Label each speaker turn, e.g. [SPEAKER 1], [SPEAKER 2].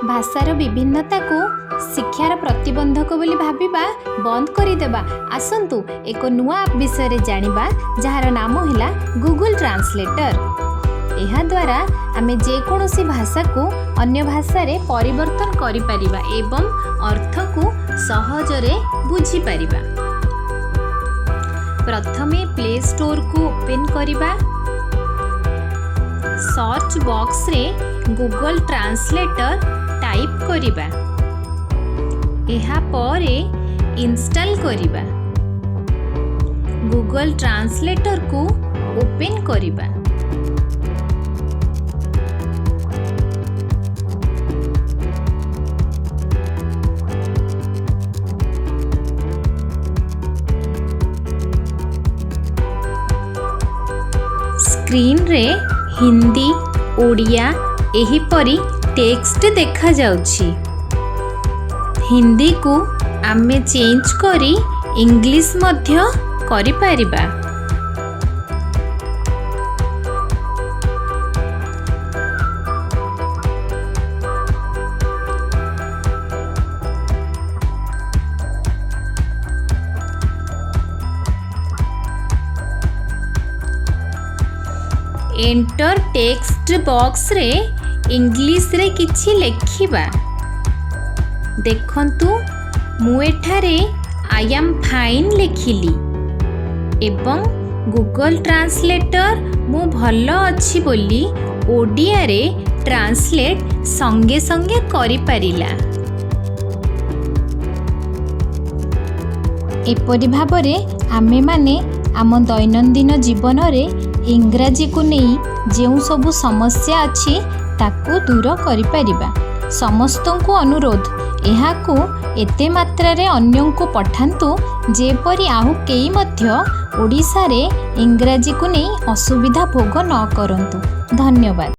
[SPEAKER 1] ଭାଷାର ବିଭିନ୍ନତାକୁ ଶିକ୍ଷାର ପ୍ରତିବନ୍ଧକ ବୋଲି ଭାବିବା ବନ୍ଦ କରିଦେବା। ଆସନ୍ତୁ ଏକ ନୂଆ ଆପ୍ ବିଷୟରେ ଜାଣିବା, ଯାହାର ନାମ ହେଲା ଗୁଗୁଲ୍ ଟ୍ରାନ୍ସଲେଟର୍। ଏହାଦ୍ୱାରା ଆମେ ଯେକୌଣସି ଭାଷାକୁ ଅନ୍ୟ ଭାଷାରେ ପରିବର୍ତ୍ତନ କରିପାରିବା ଏବଂ ଅର୍ଥକୁ ସହଜରେ ବୁଝିପାରିବା। ପ୍ରଥମେ ପ୍ଲେ ଷ୍ଟୋରକୁ ଓପେନ୍ କରିବା। ସର୍ଚ୍ଚ ବକ୍ସରେ ଗୁଗଲ୍ ଟ୍ରାନ୍ସଲେଟର୍ ଟାଇପ୍ କରିବା। ଏହାପରେ ଇନଷ୍ଟଲ୍ କରିବା। ଗୁଗଲ୍ ଟ୍ରାନ୍ସଲେଟରକୁ ଓପେନ୍ କରିବା। ସ୍କ୍ରିନରେ ହିନ୍ଦୀ, ଓଡ଼ିଆ ଏହିପରି ଟେକ୍ସଟ ଦେଖାଯାଉଛି। ହିନ୍ଦୀକୁ ଆମେ ଚେଞ୍ଜ କରି ଇଂଲିଶ ମଧ୍ୟ କରିପାରିବା। ଏଣ୍ଟର ଟେକ୍ସଟ ବକ୍ସରେ ଇଂଲିଶରେ କିଛି ଲେଖିବା। ଦେଖନ୍ତୁ, ମୁଁ ଏଠାରେ "I am fine" ଲେଖିଲି ଏବଂ ଗୁଗଲ୍ ଟ୍ରାନ୍ସଲେଟର ମୁଁ ଭଲ ଅଛି ବୋଲି ଓଡ଼ିଆରେ ଟ୍ରାନ୍ସଲେଟ୍ ସଙ୍ଗେ ସଙ୍ଗେ କରିପାରିଲା। ଏପରି ଭାବରେ ଆମେମାନେ ଆମ ଦୈନନ୍ଦିନ ଜୀବନରେ ଇଂରାଜୀକୁ ନେଇ ଯେଉଁ ସବୁ ସମସ୍ୟା ଅଛି, ତାକୁ ଦୂର କରିପାରିବା। ସମସ୍ତଙ୍କୁ ଅନୁରୋଧ, ଏହାକୁ ଏତେ ମାତ୍ରାରେ ଅନ୍ୟଙ୍କୁ ପଠାନ୍ତୁ, ଯେପରି ଆଉ କେହି ମଧ୍ୟ ଓଡ଼ିଶାରେ ଇଂରାଜୀକୁ ନେଇ ଅସୁବିଧା ଭୋଗ ନ କରନ୍ତୁ। ଧନ୍ୟବାଦ।